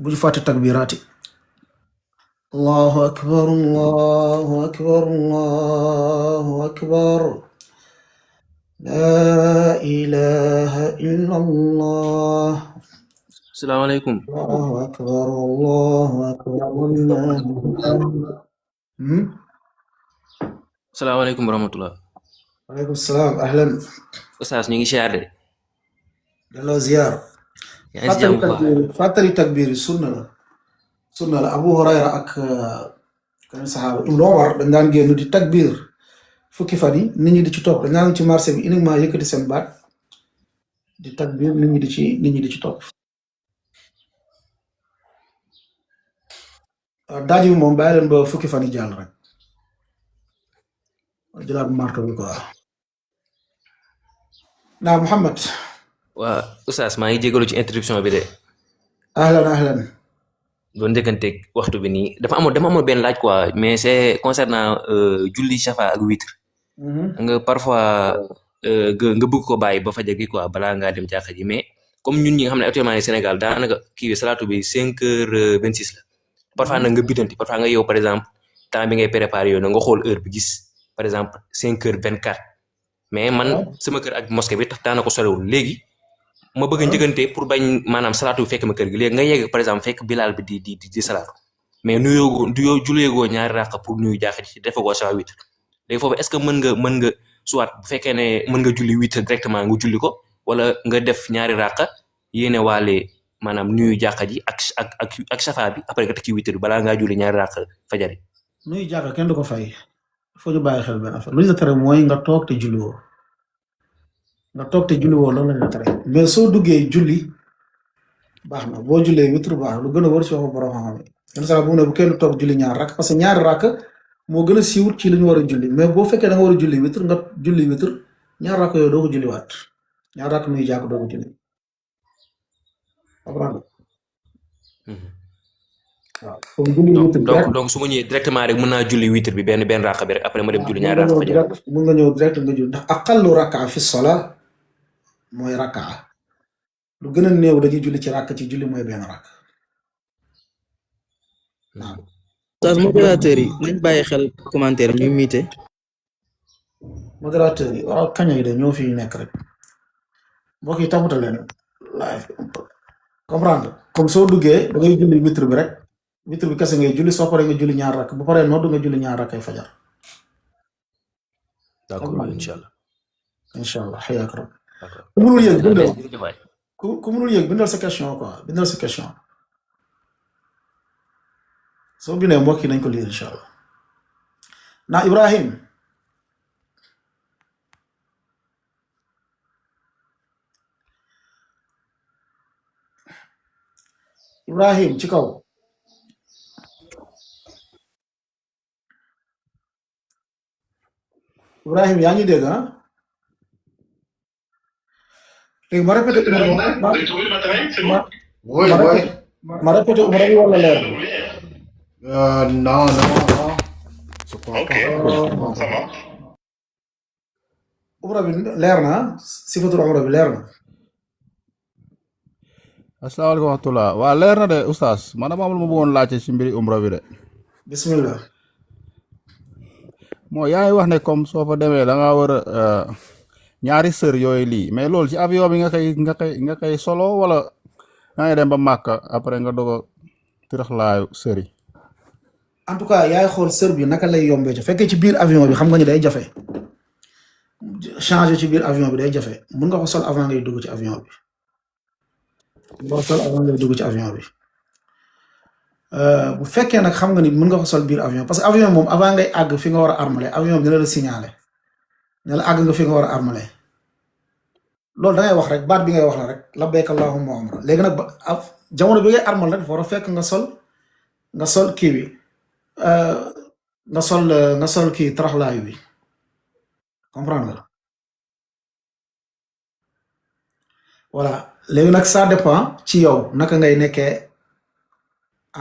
bu fàtte takbiraati allahu akbar allahu akbar allahu akbar la ilaha illallah salaamaaleykum allahu akbar walillahi alhamd. salaamaaleykum wa rahmatulah. waaleykum salaam ahlan. Oustaz ñu ngi siyaar de. delloo ziyaar. yaa ngi si jàmm bu baax. fàttali takbiir yi sunna la Abu Hurayra ak kan saxaaba Ibnu Umar dañ daan génn di takbiir fukki fan yi nit ñi di ci topp dañ daan ci marché bi uniquement yëkkati seen baat di takbiir nit ñi di ci topp. daaj bi moom bàyyi leen ba fukki fan yi jàll rek jëlaat marto bi quoi. naa Muhammad. waa Oustaz maa ngi jégalu ci interruption bi de. ahlan. doon njëkkanteeg waxtu bi nii dama amoon benn laaj quoi mais c'est concernant julli shafa ak witr. nga parfois nga bëgg ko bàyyi ba fajar gi quoi balaa ngaa dem jàkka ji mais comme ñun ñi nga xam ne actuellement ni Sénégal daanaka kii bi salaatu bi 5h26 la. parfois nag nga bitanti parfois nga yow par exemple temps bi ngay préparé yow na nga xool heure bi gis par exemple 5h24 mais man sama kër ak mosquée bi tax daanaka sorewul léegi ma bëgg a njëgante pour bañ maanaam salaatu bi fekk ma kër gi léegi nga yegg par exemple fekk bilaal bi di salaatu mais nuyoo juleegoo ñaari ràq pour nuyu jaaxa ci defagoo sa witr léegi foofu est-ce que mën nga soit bu fekkee ne mën nga julli witr directement nga julli ko wala nga def ñaari ràq yéene waale maanaam nuyu jàkka ji ak safa bi après nga teg ci witr bi balaa ngaa julli ñaari ràq fajari. nuyu jàkka kenn du ko fay foo ñu bàyyi xel benn affaire lu ñu la tere mooy nga toog te julliwoo loolu lañ la tere mais soo duggee julli baax na boo jullee witr baax lu gën a wër ci waxu borom xam-xam yenn saa bu ne bu kenn toog julli ñaar rakk parce que ñaari rakk moo gën a siiwut ci li ñu war a julli mais boo fekkee da nga war a julli witr nga julli witr ñaar rakk yooyu doo ko julliwaat ñaar rakk nuyu jàkk doo ko julli comprendre waaw donc su ma ñëwee directement rek mën naa julli witr bi benn ràq bi rek après ma dem julli ñaari ràq fajar. mën nga ñëw direct nga julli ndax aqallu rakka fi sola mooy rakka lu gën a néew dañuy julli ci rakk ci julli mooy benn rakk. waaw. Oustaz modérateur yi nañ bàyyi xel commentaire ñuy miite. modérateur yi waaw kaña yi de ñoo fi nekk rek mbokk yi tamuta leen live comprendre comme soo duggee da ngay julli witr bi rek witr bi kese ngay julli soo paree nga julli ñaar rakk bu paree noddu nga julli ñaar rakk ay fajar. d'accord incha allah xayaak rab ku mënul yëg bindal ku mënul yëg bindal sa question quoi bindal sa question soo bindee mbokk yi nañ ko lire incha allah naa Ibrahim ci kaw Ibrahim yaa ngi dégg léegi ma répété ma répété umra bi wala leer non umra bi leer na sifatul umra bi leer na. asalaamaaleykum wa rahmatulah waa leer na de oustaz man dama am lu ma bëggoon laajte ci mbiri umra bi de. bismillah. moo yaa ngi wax ne comme soo fa demee da nga war a ñaari sër yooyu lii mais loolu ci avion bi nga koy solo wala yaa ngi dem ba Màkka après nga doog a tiraxlaayu sër yi. en tout cas yaay xool sër bi naka lay yombee ci fekkee ci biir avion bi xam nga ni day jafe changer ci biir avion bi day jafe mun nga ko sol avant ngay dugg ci avion bi. bu fekkee nag xam nga ni mën nga ko sol biir avion parce que avion moom avant ngay àgg fi nga war a armale avion bi dina la signalé ne la àgg nga fi nga war a armale loolu da ngay wax rek baat bi ngay wax la rek labbayka allahumma umra léegi nag jamono bi ngay armal rek war a fekk nga sol kii bi nga sol kii taraxlaayu bi comprendre nga voilà léegi nag ça dépend ci yow naka ngay nekkee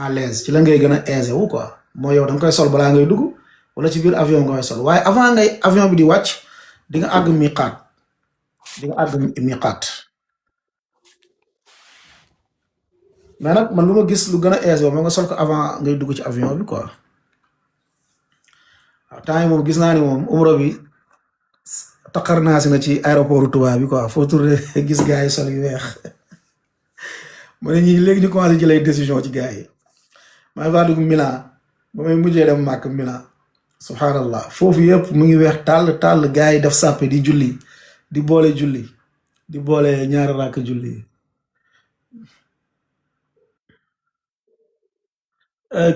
à l'aise ci la ngay gën a aisé wu quoi mooy yow da nga koy sol balaa ngay dugg wala ci biir avion nga koy sol waaye avant ngay avion bi di wàcc di nga àgg miqaat mais nag man lu ma gis lu gën a aisé moo nga sol ko avant ngay dugg ci avion bi quoi waaw temps yi moom gis naa ni moom umra bi taqar naa si na ci aéroport tubaab bi quoi foo tourné gis gars yi sol yu weex ma ne ñi léegi ñu commencé jëlay décision ci gars yi maa ngi faa dugg Milan ba may mujjee dem màkk Milan subhanallah foofu yëpp mu ngi weex tàll gars yi def sàppe di julli di boole ñaari rakk julli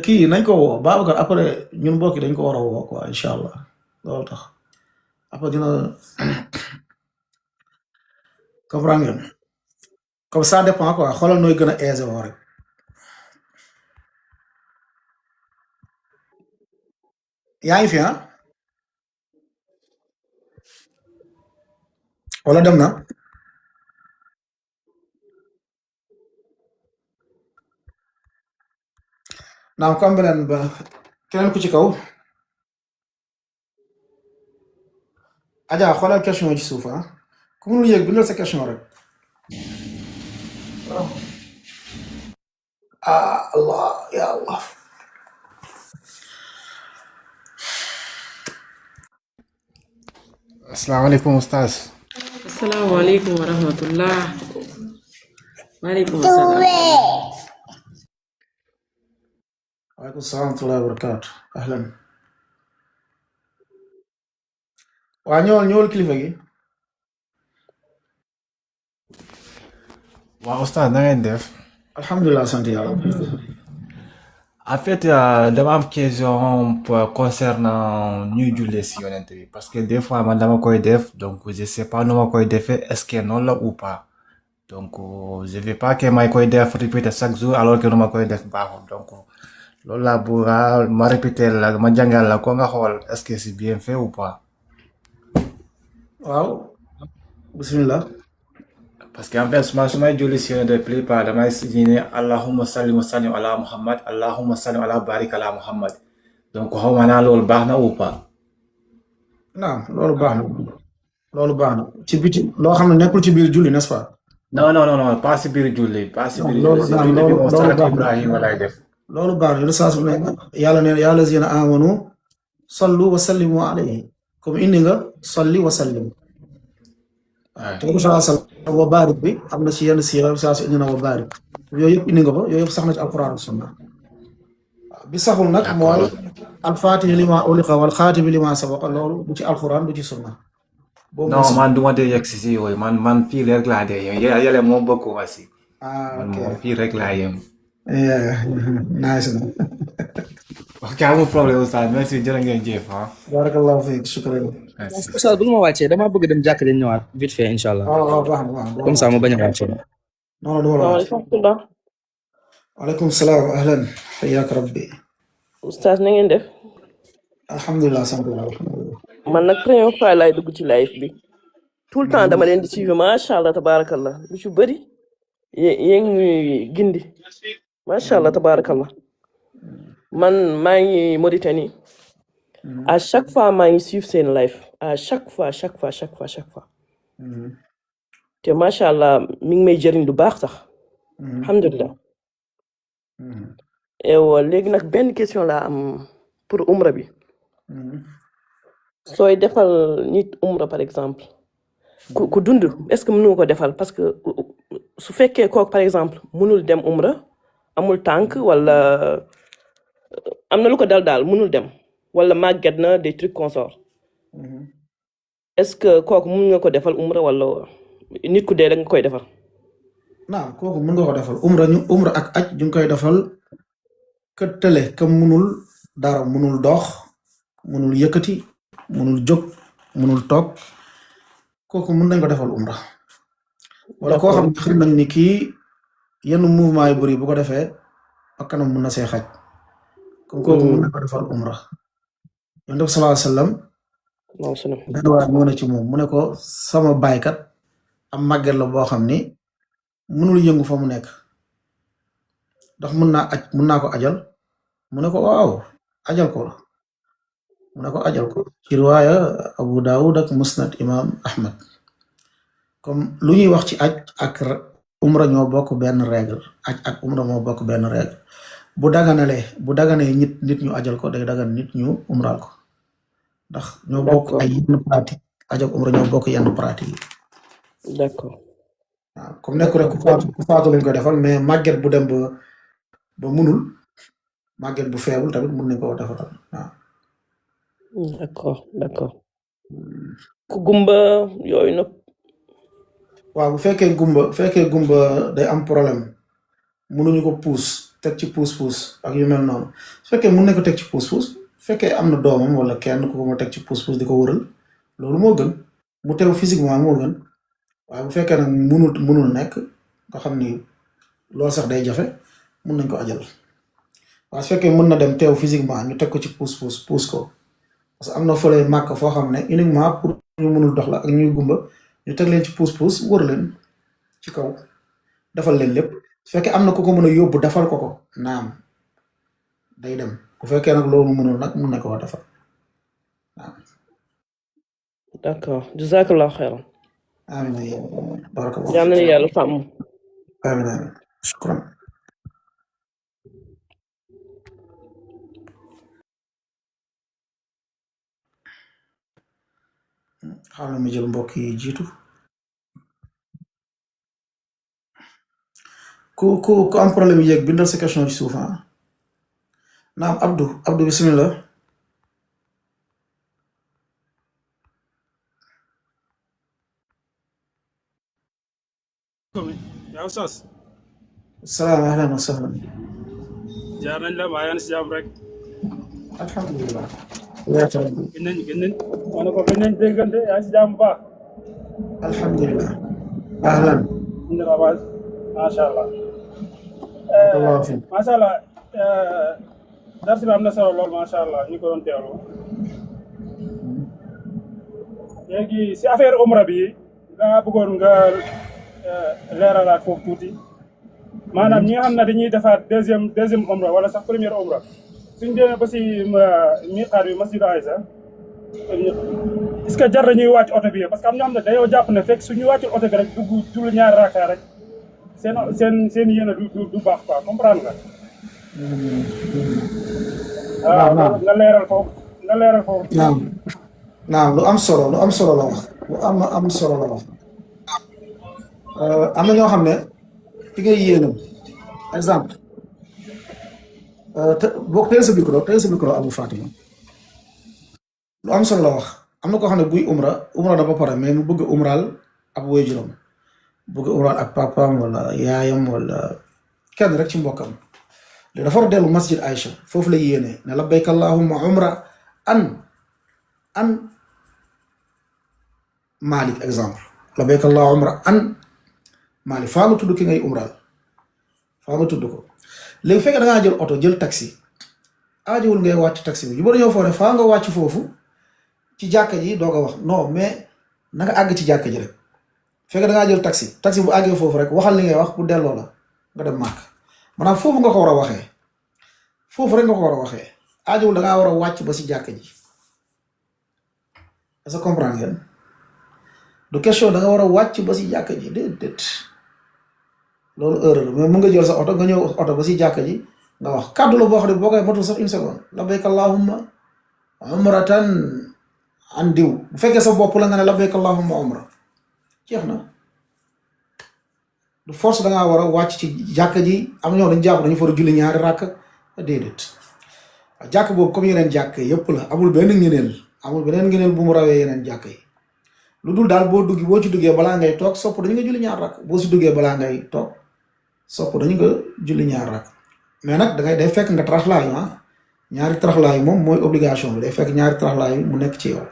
kii nañ ko woo Babacar après ñun mbokki dañ ko war a woo quoi incha allah loolu tax après dina comprendre ngeen comme ça dépend quoi xoolal nooy gën a aisé woo rek yaa ngi fi ah wala dem na naam ko am beneen ba keneen ku ci kaw Adja xoolal question ci suuf ah ku mënul yëg bindal sa question rek ah allah ya allah asalaamaaleykum oustaz. asalaamaaleykum wa rahmatullah. waaleykum salaam. waaleykum salaam wa rahmatullahi wa barakaatu ahlan waa ñëwal kilifa gi waa oustaz na ngeen def. alhamdulilah sant yàlla en fait dama am question concernant ñuy jullee si yonent bi parce que des fois man dama koy def donc je sais pas nu ma koy defee est-ce que noonu la ou pas donc je veux pas que may koy def répéter chaque jour alors que nu ma koy def baaxul donc loolu laa bëgg ma répéter la ma jàngal la ko nga xool est-ce que c'est bien fait ou pas. waaw bismillah parce que en fait su may julli si yonent bi plupart damay si ne allahumma salli wa sallim ala muhammad allahumma sallim ala barik ala muhammad donc xaw ma naa loolu baax na ou pas. naam loolu baax na ci biti loo xam ne nekkul ci biir julli n'est-ce pas non pas si biir julli pas si biir julli si julli bi moom salaatu ibrahima lay def. loolu baax na saa su ne yàlla ne yaa lazina amanu sallu wa sallimu alayhi comme indi nga salli wa sallim te ko saa wa barik bi am na ci yenn siira saa su indi na wa barik yooyu yëpp indi nga ko yooyu yëpp sax na ci alquran ak sunna bi saxul nag mooy alfaatihi lima uliqa wal xaatimi lima sabaqa loolu du ci alquran du ci sunna non man du ma dee yegg si yooyu man fii rek laa dee yem yàlla moom bokkuma si. man moom fii rek laa yem. nice na ok amul problème oustaz merci jërë ngeen jëf ah. barakallahu fiik shukran Oustaz bul ma wàccee damaa bëgg dem jàkk dañ ñëwaat vite fait incha allah waaw baax na comme ça ma bañ a wàccee. non du ma la wàcce waaleykum salaam ahlan xayaak rabbi oustaz na ngeen def. alhamdulilah sant yàlla man nag première fois laay dugg ci live bi tout le temps dama leen di suivre macha allah tabaarakallah lu ci bëri yéen ñuy gindi macha allah tabaarakallah man maa ngi Mauritanie à chaque fois maa ngi suivre seen live à chaque fois te macha allah mi ngi may jëriñ lu baax sax alhamdulilah. ewa léegi nag benn question laa am pour umra bi sooy defal nit umra par exemple ku dund est-ce que mënu ko defal parce que su fekkee kooku par exemple mënul dem umra amul tànk wala am na lu ko daal mënul dem wala màgget na des trucs consorts est-ce que kooku mën nga ko defal umra wala nit ku dee da nga koy defal. naam kooku mën nga ko defal umra ak aj ñu ngi koy defal ka tële ka munul dara munul dox munul yëkkati munul jóg munul toog kooku mën nañ ko defal umra wala koo xam ne xam nañ ni kii yenn mouvement yu bëri bu ko defee bakkanam mën na see xaj comme kooku mën nañ ko defal umra yonent bi sallallahu alayhi wasallam benn waay ñëw na ci moom mu ne ko sama baykat am màgget la boo xam ni mënul yëngu fa mu nekk ndax mën naa ko ajal mu ne ko waaw ajal ko ci riwaaya Abu Dawud ak Musnad imam Ahmad comme lu ñuy wax ci aj ak umra ñoo bokk benn règle aj ak umra moo bokk benn règle bu daganee nit ñu ajal ko day dagan nit ñu umral ko ndax ñoo bokk d'accord ay yenn pratique aj ak umra ñoo bokk yenn pratique yi d'accord waaw comme nekku rek ku faatu lañ ko defal mais màgget bu dem ba munul màgget bu faible tamit mun nañ ko defaral waaw d'accord ku gumba yooyu nag waaw bu fekkee gumba day am problème mënuñu ko puus teg ci puus ak yu mel noonu su fekkee mën nañ ko teg ci puus bu fekkee am na doomam wala kenn ku ko ma teg ci puus di ko wëral loolu moo gën mu teew physiquement moo gën waaye bu fekkee nag mënul nekk nga xam ni loolu sax day jafe mën nañ ko ajal waaye su fekkee mën na dem teew physiquement ñu teg ko ci puus ko parce que am na fële màkk foo xam ne uniquement pour ñu mënul dox la ak ñuy gumba ñu teg leen ci puus wër leen ci kaw defal leen lépp su fekkee am na ku ko mën a yóbbu defal ko naam day dem bu fekkee nag loolu mënul nag mën na ko defal waaw d'accord jazakallahu xayran amiin barakallahu yal na yàlla sàmm amiin shukran xaaral ma jël mbokk yi jiitu ku am problème yi yéeg bindal sa question ci suuf naam Abdou bismillah yaa Oustaz salaam ahlan wa sahlan jaar nañ la maa yaa ngi si jàmm rek alhamdulilah gën nañ ma ne ko gën nañ déggante yaa ngi si jàmm bu baax alhamdulilah ahlan macha allah macha allah darsi bi am na solo lool macha allah ñu ko doon teewlu léegi si affaire umra bi nga bëggoon nga leeralaat foofu tuuti maanaam ñi nga xam ne dañuy defaat deuxième umra wala sax première umra suñ demee ba si miqaat bi masjid Aïssa est-ce que jar nañuy wàcc oto bi parce que am ñoo xam ne dañoo jàpp ne fekk suñu wàccul oto bi rek dugg julli ñaari raaka rek seen yéene du baax quoi comprendre nga. waaw nga leeral foofu naam lu am solo la wax lu am solo la wax am na ñoo xam ne fi ngay yéenam exemple boo teel sa micro Abou Fatima lu am solo la wax am na koo xam ne buy umra na ba pare mais mu bëgg umraal ab waajuram bëgg umraal ak papaam wala yaayam wala kenn rek ci mbokkam léegi dafa war a dellu masjid Aïcha foofu la yéene ne labbayka allahumma umra an Malik exemple labbayka allahumma umra an Malik faa nga tudd ki ngay umraal faa nga tudd ko léegi fekkee da ngaa jël oto jël taxi aajowul ngay wàcc taxi bi yu ba dañoo foog ne faa nga wàcc foofu ci jàkka ji doo ko wax non mais na nga àgg ci jàkka ji rek fekkee da ngaa jël taxi bu àggee foofu rek waxal li ngay wax bu delloo la nga dem màkk maanaam foofu nga ko war a waxee foofu rek nga ko war a waxee aajowul da ngaa war a wàcc ba si jàkka ji est-ce que comprendre ngeen du question da nga war a wàcc ba si jàkka ji déedéet loolu erreur la mais mun nga jël sa oto nga ñëw oto ba si jàkka ji nga wax kàddu la boo xam ne boo koy matul sax une seconde labbayka allahumma umratan an diw bu fekkee sa bopp la nga ne labbayka allahumma umra jeex na du force da ngaa war a wàcc ci jàkka ji am ñoo dañu jàpp dañu fa war a julli ñaari ràkk déedéet jàkk boobu comme yeneen jàkk yëpp la amul benn ngëneel bu mu rawee yeneen jàkk yi lu dul daal boo ci duggee balaa ngay toog sopp dañu nga julli ñaar ràkk boo si duggee balaa ngay toog sopp dañu nga julli ñaar ràkk mais nag day fekk nga taraxlaayu ñaari taraxlaayu moom mooy obligation bi day fekk ñaari taraxlaayu mu nekk ci yow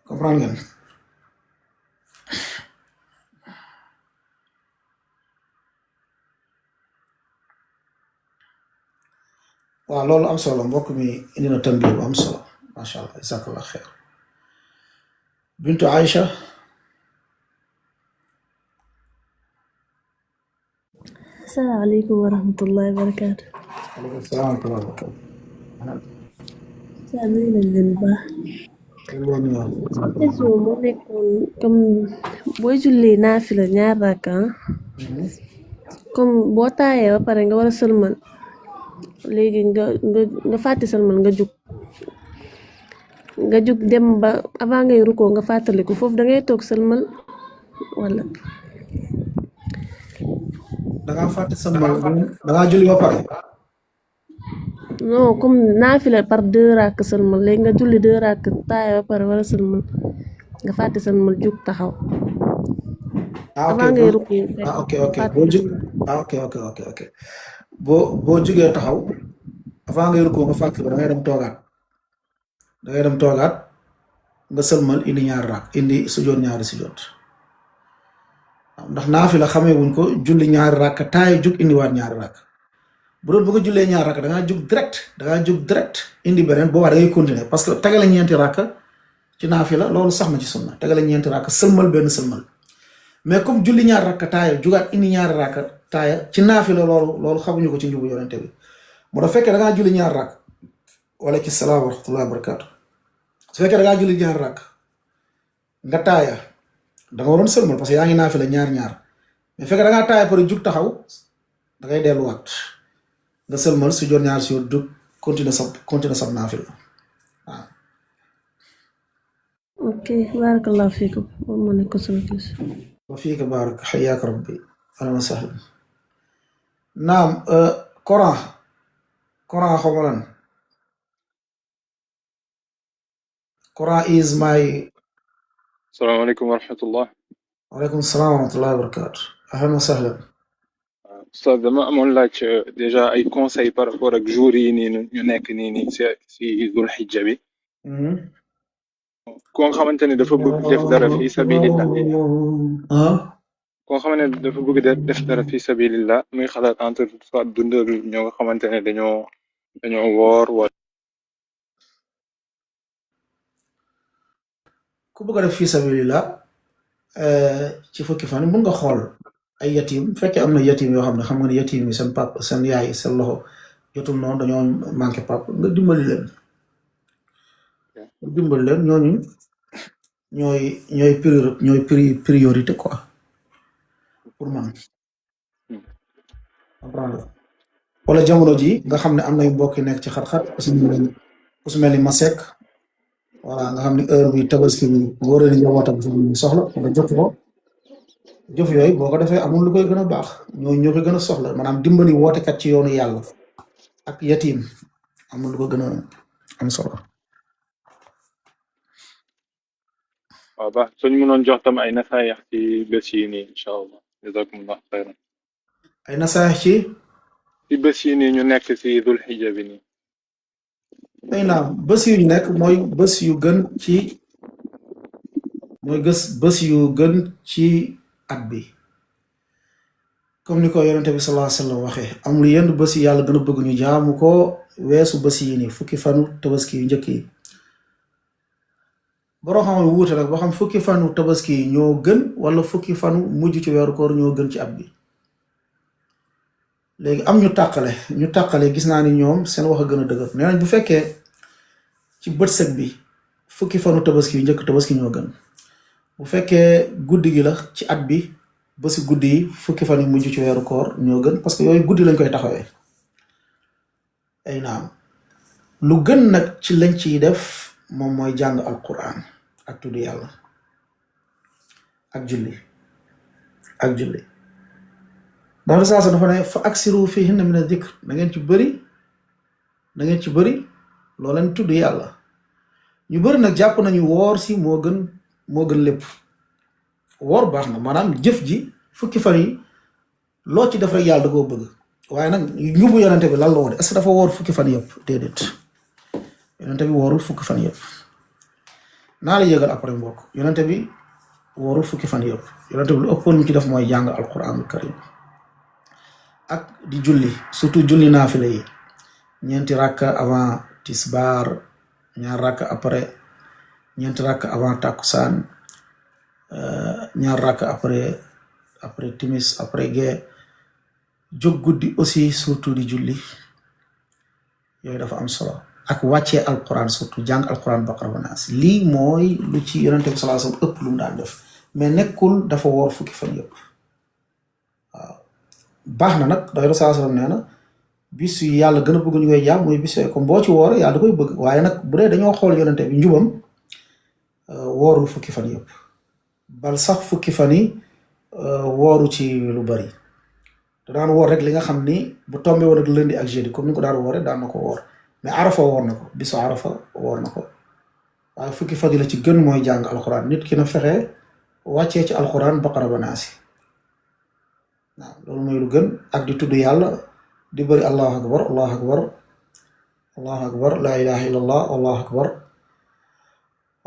comprendre ngeen waaw loolu am solo mbokk mi indi na tambiir bu am solo macha allah jazakallah xeer bintu Aïcha asalaamaaleykum wa rahmatullahi wa barakaatu. aleykum salaam wa rahmatullahi wa barakaatu. saa nuyu nañ leen bu baax. question moo nekkoon comme booy julli naafila ñaar rakka comme boo taayee ba pare nga war a sëlmal léegi nga fàtte sëlmal nga jug dem ba avant ngay rukkoo nga fàttaliku foofu da ngay toog sëlmal wala da ngaa fàtte sëlmal da ngaa julli ba pare non comme naafila par 2 rakk sëlmal léegi nga julli 2 rakk taayee ba pare war a sëlmal nga fàtte sëlmal jug taxaw avant ngay rukkoo ok boo jugee taxaw avant ngay rukkoo nga fàttali ko da ngay dem toogaat nga sëlmal indi ñaari raak indi sujjoot ñaari sujjoot ndax naafila xamee wuñ ko julli ñaari raak taay jug indiwaat ñaari raak bu doon bëgg a jullee ñaari raak da ngaa jug direct indi beneen boobaa da ngay continuer parce que tegale ñeenti raak ci naafila loolu sax na ci sunna tegale ñeenti raak sëlmal benn sëlmal mais comme julli ñaari raak taaya jugaat indi ñaari raak taaya ci naafila loolu xamuñu ko ci njubu yonente bi moo tax fekkee da ngaa julli ñaari raak waaleykum salaam wa rahmatullahi wa barakaatu su fekkee da ngaa julli ñaari raak nga taaya da nga waroon sëlmal parce que yaa ngi naafila ñaar mais fekkee da ngaa taaya pare jug taxaw da ngay delluwaat nga sëlmal su jot ñaar si yoon jug continuer sab naafila waaw. ok barakallahu fiikum moom moo nekk sama question. wa fiika baarak xayaaka rabbi ahlan wa sahlan. naam Coran xaw ma lan Quran is my. salaamaaleykum wa rahmatullah. waaleykum salaam wa rahmatullahi wa barakaatu. ahlan wa sahlan. Oustaz dama amoon laaj déjà ay conseil par rapport ak jour yi nii ñu nekk nii si Dul Hijja bi. koo xamante ne dafa bëgg def dara fi sabilillah. koo xamante ne dafa bëgg def dara fi sabilillah muy xalaat entre soit dundal ñoo nga xamante ne dañoo woor wala. ku bëgg a def fi sabilillah ci fukki fan mën nga xool ay yatim fekkee am na yatim yoo xam ne xam nga ne yatim yi seen pap seen yaay seen loxo jotul noonu dañoo manqué pap nga dimbali leen ñooñu ñooy priorité quoi pour man comprendre wala jamono ji nga xam ne am nay mbokk yi nekk ci xat-xat ku su mel ni Masek voilà nga xam ne heure bi tabaski bi wóor na njabootam soxla nga jot ko jëf yooyu boo ko defee amul lu koy gën a baax ñoo koy gën a soxla maanaam dimbali wootekat ci yoonu yàlla ak yatim amul lu ko gën a am solo. waaw baax suñ mënoon jox tam ay nasaayax ci bés yi nii incha allah jazakumullah xayran. ay nasaayax ci bés yi nii ñu nekk si Dul Hijja bi nii. ay naam bés yu ñu nekk mooy bés yu gën ci at bi comme ni ko yonente bi sallallahu alayhi wa sallam waxee amul yenn bés yi yàlla gën a bëgg ñu jaamu ko weesu bés yi nii fukki fanu tabaski yu njëkk yi boroo xam ne wuute nag boo xam fukki fanu tabaski yi ñoo gën wala fukki fanu mujj ci weeru koor ñoo gën ci at bi léegi am ñu tàqale gis naa ni ñoom seen wax a gën a dëgër nee nañ bu fekkee ci bët set bi fukki fanu tabaski yu njëkk tabaski ñoo gën bu fekkee guddi gi la ci at bi ba si guddi yi fukki fan yu mujj ci weeru koor ñoo gën parce que yooyu guddi lañ koy taxawee ay naam lu gën nag ci lañ ciy def moom mooy jàng alquran ak tudd yàlla ak julli ndax saa sa dafa ne fa aksiru fihinna min adh-dhikr na ngeen ci bëri loo leen tudd yàlla ñu bëri nag jàpp nañu woor si moo gën lépp woor baax na maanaam jëf ji fukki fan yi loo ci def rek yàlla da koo bëgg waaye nag ñubu yonente bi lan la woon est-ce que dafa woor fukki fan yëpp déedéet yonente bi woorul fukki fan yëpp naa la yëgal après mbokk yonente bi woorul fukki fan yëpp yonente bi lu ëppoon mu ci def mooy jàng alquranul karim ak di julli surtout julli naafila yi ñeenti rakka avant tisbaar ñaar rakka après ñeenti rakka avant takkusaan ñaar rakka après timis après gee jóg guddi aussi surtout di julli yooyu dafa am solo ak wàccee alquran surtout jàng alquran baqara ba naas lii mooy lu ci yonente bi sallallahu alayhi wasallam ëpp lu mu daan def mais nekkul dafa woor fukki fan yëpp waaw baax na nag day saa sallam nee na bis yi yàlla gën a bëgg ñu koy jaam mooy bis yooyu comme boo ci woor yàlla da koy bëgg waaye nag bu dee dañoo xool yonente bi njubam woorul fukki fan yëpp bal sax fukki fan yi wooru ci lu bari da daan woor rek li nga xam ni bu tombé woon ak lundi ak jeudi comme ni ko daan woore daan na ko woor mais arafa woor na ko bisu arafa woor na ko waaye fukki fan yi la ci gën mooy jàng alxuraan nit ki na fexe wàccee ci alxuraan baqara ba naasi waaw loolu mooy lu gën ak di tudd yàlla di bëri allahu akbar allahu akbar allahu akbar la ilaha illallah allahu akbar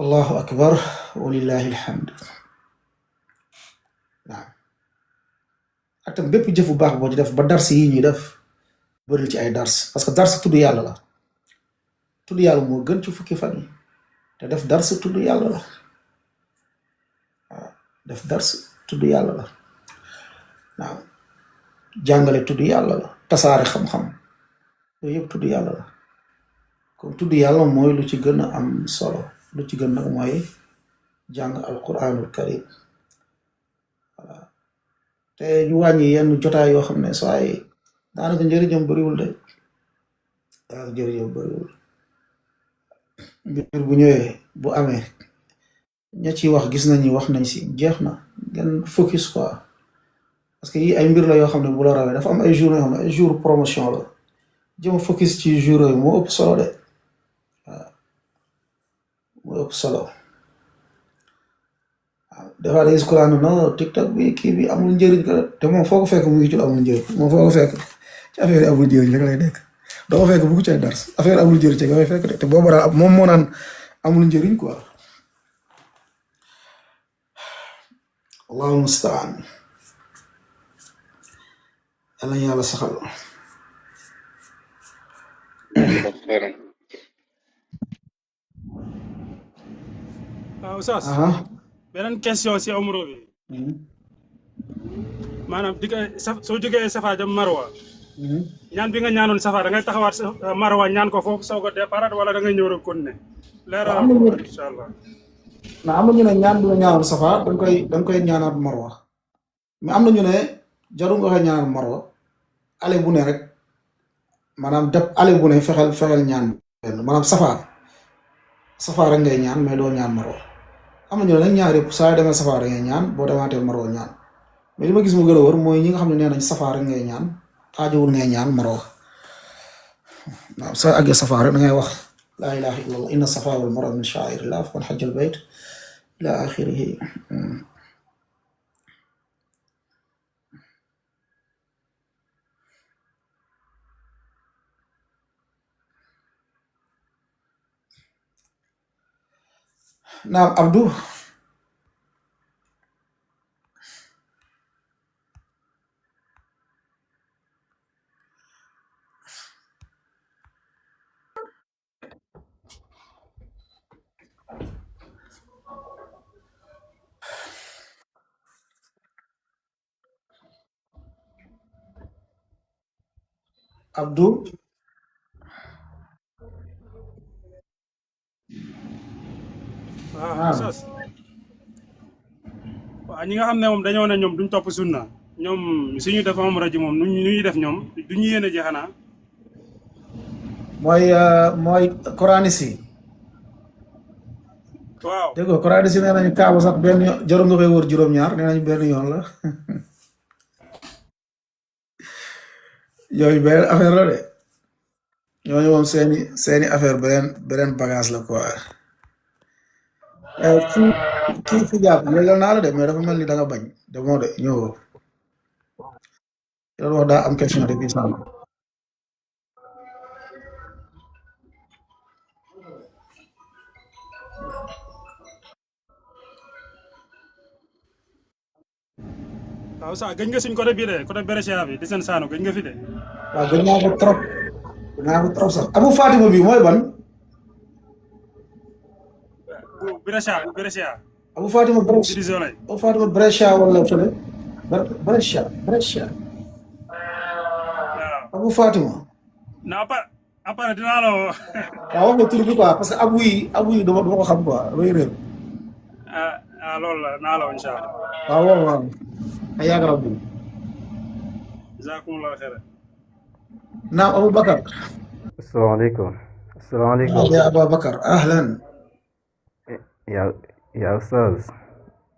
allahu akbar walillahi alhamd waaw ak tam bépp jëf bu baax boo ci def ba dars yi ñuy def bëril ci ay dars parce que dars tudd yàlla la tudd yàlla moo gën ci fukki fan yi te def dars tudd yàlla la waaw def dars tudd yàlla la waaw jàngale tudd yàlla la tasaare xam-xam yooyu yëpp tudd yàlla la comme tudd yàlla mooy lu ci gën a am solo lu ci gën nag mooy jàng alquranul karim voilà te ñu wàññi yenn jotaay yoo xam ne saa yi daanaka njëriñam bëriwul de daanaka njëriñam bëriwul mbir bu ñëwee bu amee ña ci wax gis nañ ni wax nañ si jeex na ngeen focus quoi parce que yi ay mbir la yoo xam ne bu la rawee dafa am ay jours yoo xam ne ay jours promotion la jëm focus ci jours yooyu moo ëpp solo de waaw moo ëpp solo waaw des fois day gis ko naan non TikTok bi kii bi amul njëriñ ka te moom foo ko fekk mu ngi ci amul njëriñ moom foo ko fekk ci affaire yi amul njëriñ rek lay nekk doo ko fekk bu ko cay dars affaire amul njëriñ ci nga fay fekk de te boobu daal moom moo naan amul njëriñ quoi allahu mustaan yàlla ñu yàlla saxal waaw Oustaz aha beneen question si umra bi maanaam di soo jógee Safa dem Marwa ñaan bi nga ñaanoon Safa da ngay taxawaat Marwa ñaan ko foofu soog a départ wala da ngay ñëw rek continuer leeral ko incha allah. na am na ñu ne ñaan bi nga ñaanoon Safa da nga koy ñaanaat Marwa mais am na ñu ne jarul nga koy ñaanal Marwa ale bu ne rek maanaam def ale bu ne fexeel ñaan benn maanaam Safa rek ngay ñaan mais doo ñaan Marwa am na ñu ne nag ñaar yëpp saa yoo demee Safa rek ngay ñaan boo demaatee Marwa ñaan mais li ma gis mu gën a wër mooy ñi nga xam ne nee nañ Safa rek ngay ñaan aajowul ngay ñaan Marwa waaw soo àggee Safa rek da ngay wax laa ilaha illallah inna Safa wal Marwa min sha'airillah faman hajja al bayt ila axirihi naam Abdou Abdou waaw naam Oustaz waaw ñi nga xam ne moom dañoo ne ñoom duñ topp sunna ñoom suñu def umra ji moom nu ñuy def ñoom duñu yéene ji xanaa. mooy Quraanis yi waaw dégg nga Quraanis yi nee nañu kaaba sax benn yoon jarul nga koy wër juróom-ñaar nee nañu benn yoon la yooyu beneen affaire la de ñooñu moom seeni affaire beneen bagage la quoi kii fi jàpp léegal naa la de mais dafa mel ni da nga bañ demoo de ñëw loolu wax daa am question de bii sànq waaw sax gëj nga suñ côté bii de côté Brescia bi di seen saanu gëj nga fi de. waaw gëj naa ko trop sax Abu Fatima bi mooy ban bu Brescia Abu Fatima di Zola Abu Fatima Brescia wala fële Brescia waaw Abu Fatima na après dinaa la woo waaw wax nga tur bi quoi parce que abu yi dama ko xam quoi damay réer loolu la naa la incha allah. waaw waaw حياك ربي jazakumullahu khairan. نعم أبو بكر. السلام عليكم. السلام عليكم. نعم يا أبا بكر أهلا. يا أستاذ.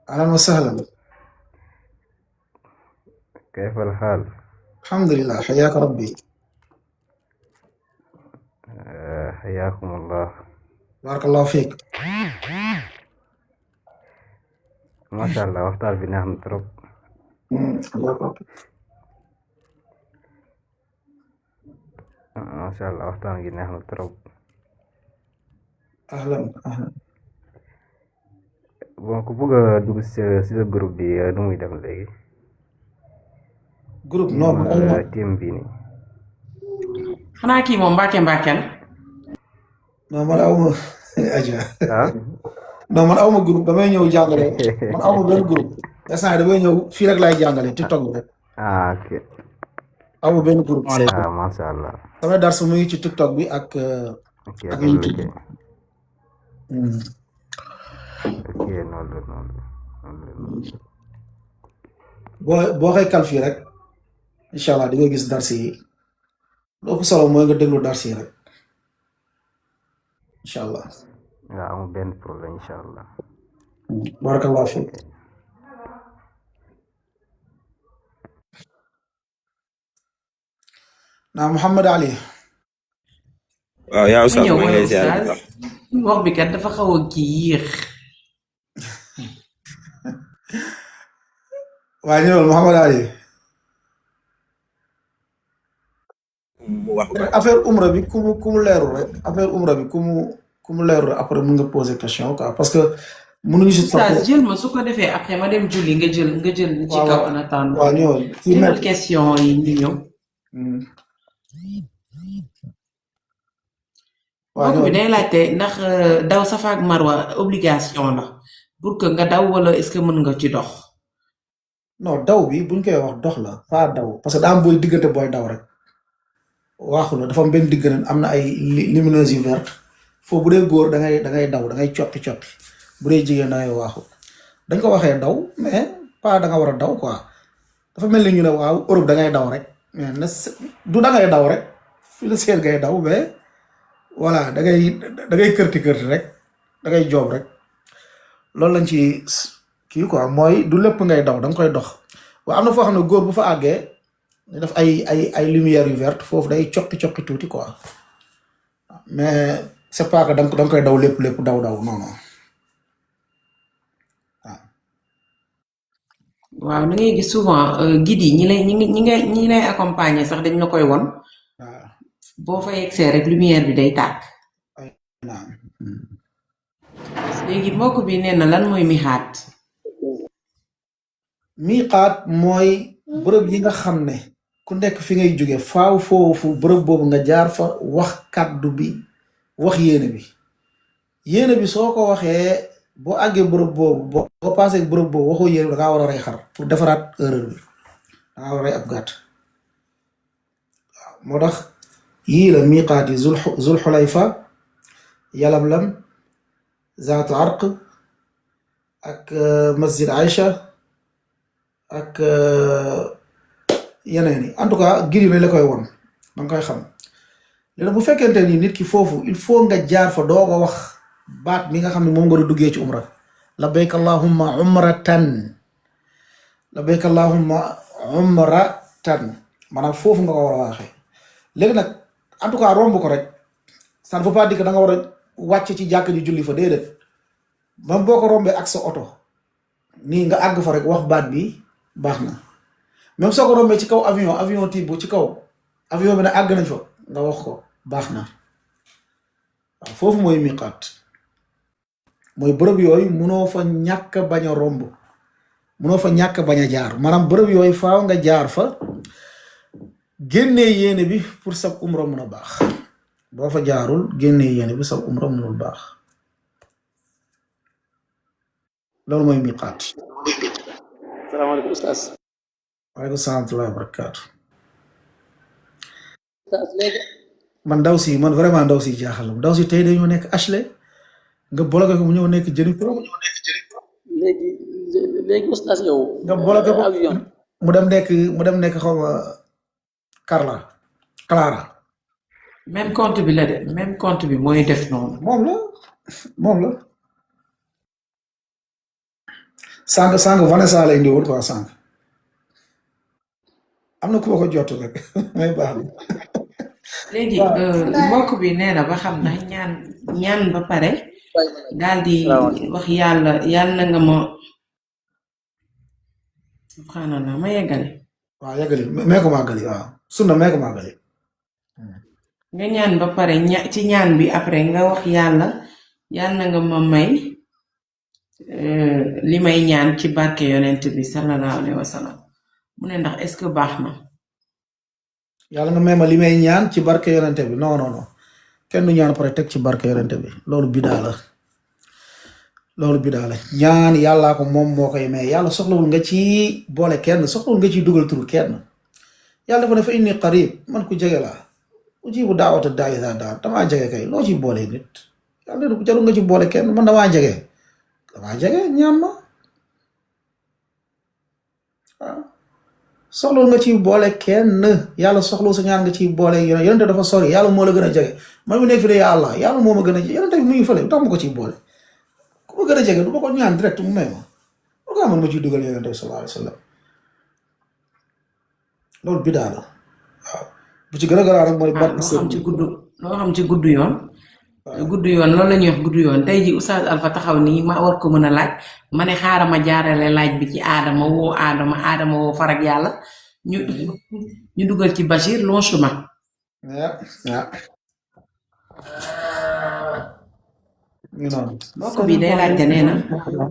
أهلا وسهلا. كيف الحال؟ الحمد لله حياك ربي. حياكم الله. بارك الله فيك. ما شاء الله waxtaan bi neex na trop. ما شاء الله waxtaan gi neex na trop. أهلا أهلا. bon ku bëgg a dugg si sa groupe bi nu muy def léegi. groupe non team bi nii. xanaa kii moom Mbacke Mbackel. non man awma aja. ah. non man awma groupe damay ñëw jàngale man awma benn groupe instant yii damay ñëw fii rek laay jàngale TikTok bi rek. ah ok. awma benn groupe. ah macha allah. sama dars mu ngi ci TikTok bi ak. ak YouTube. ok noonu la. boo xëy kal fii rek incha allah di nga gis dars yi lu ëpp solo mooy nga déglu dars yi rek incha allah. waaw amul benn problème incha allah. barakallahu fiik. naa Mouhamed Ali. waaw yaa Oustaz maa ngi lay ziar wax bi kat dafa xaw a kii yéex. waa ñëwal Mouhamed Ali. affaire umra bi ku mu leerul rek affaire umra bi ku mu leerul rek après mun nga poser question quoi parce que mënuñu si topp. Oustaz jël ma su ko defee après ma dem julli nga jël ci kaw en attendant. waaw ñëwal jëlal question yi ñu ñëw. mbokk bi day laajte ndax daw Safa ak Marwa obligation la pour que nga daw wala est-ce que mën nga ci dox. non daw bi buñ koy wax dox la pas daw parce que daa am booy diggante booy daw rek waaxu la dafa am benn diggante am na ay lumineuse yu verte foofu bu dee góor da ngay daw da ngay coppi bu dee jigéen da ngay waaxu dañ ko waxee daw mais pas da nga war a daw quoi dafa mel ni ñu ne waaw Europe da ngay daw rek mais du da ngay daw rek fi la seen ngay daw mais voilà da ngay kërti rek da ngay joob rek loolu lañ ci kii quoi mooy du lépp ngay daw da nga koy dox waaye am na foo xam ne góor bu fa àggee ñu def ay lumière yu verte foofu day coppi tuuti quoi mais c'est pas que da nga koy daw lépp daw non non waaw da ngay gis souvent guide yi ñi lay accompagner sax dañ la koy won boo fa yegsee rek lumière bi day tàkk. léegi mbokk bi nee na lan mooy miixaat. miixaat mooy bërëb yi nga xam ne ku nekk fi ngay jóge faaw foofu bërëb boobu nga jaar fa wax kàddu bi wax yéene bi soo ko waxee boo àggee bërëb boobu boo paasee bërëb boobu waxoo yéene bi da ngaa war a rey xar pour defaraat erreur bi da ngaa war a rey ab gàtt waaw moo tax yii la miiqaat yi zul xulayfa yalamlam zaatu arq ak masjid Aïcha ak yeneen yi en tout cas giri la koy won da nga koy xam léegi bu fekkente ni nit ki foofu il faut nga jaar fa doo ko wax baat bi nga xam ne moom nga doon duggee ci umra labbayk allahumma umratan labbayk allahumma umratan maanaam foofu nga ko war a waxee léegi nag en tout cas romb ko rek ça ne veut pas dire que da nga war a wàcc ci jàkk ji julli fa déedéet même boo ko rombee ak sa oto nii nga àgg fa rek wax baat bi baax na même soo ko rombee ci kaw avion tibb ci kaw avion bi ne àgg nañ fa nga wax ko baax na waaw foofu mooy miqaat mooy bërëb yooyu munoo fa ñàkk bañ a romb munoo fa ñàkk bañ a jaar maanaam bërëb yooyu faaw nga jaar fa génnee yéene bi pour sab umra mun a baax boo fa jaarul génnee yéene bi sab umra munul baax loolu mooy miqaat. salaamaaleykum Oustaz. waaleykum salaam wa rahmatulah wa barakaatu. Oustaz léegi. man vraiment ndaw si jaaxal ndaw si tey dañoo nekk Ashley nga bloqué ko mu ñëw nekk Jennifer. léegi léegi oustaz yow nga bloqué ko avion mu dem nekk xaw ma Clara même compte bi la de même compte bi mooy def noonu. moom la sànq Vanessa la indi woon quoi sànq am na ku ma ko jot rek may baax na léegi mbokk bi nee na ba xam ndax ñaan ba pare daal di wax yàlla nga ma subhanallah ma yeggale. waaw yeggali mee ko màggali waaw sunna mee ko màggali nga ñaan ba pare ci ñaan bi après nga wax yàlla nga ma may li may ñaan ci barke yonent bi sallallahu alayhi wa sallam mu ne ndax est-ce que baax na. yàlla nga may ma li may ñaan ci barke yonent bi non kenn du ñaan pare teg ci barke yonent bi loolu bidaa la ñaan yàllaa ko moom moo koy may yàlla soxlawul nga ci boole kenn soxlawul nga ciy dugal tur kenn yàlla dafa ne fa inni qarib man ku jege laa ujibu daawata daa idaa daan damaa jege kay loo ciy boole nit yàlla ne jarul nga ci boole kenn man damaa jege ñaan ma waaw soxlawul nga ciy boole kenn yàlla soxlawul sa ñaan nga ciy boole yonent dafa sori yàlla moo la gën a jege man mi nekk fi de yàlla moo ma gën a jege yonent bi mu ngi fële tax ma ko ciy boole ku ma gën a jege du ma ko ñaan direct mu may ma pourquoi man ma ciy dugal yonent bi sallallahu alayhi wa sallam loolu bidaa la waaw bu ci gën a garaaw rek mooy barke loo xam ci gudd yoon loolu la ñuy wax gudd yoon tey ji Oustaz Alpha taxaw nii ma war ko mën a laaj ma ne xaaral ma jaarale laaj bi ci aadama woo farag yàlla ñu dugal ci Bachir long chemin. mbokk bi day laajte nee na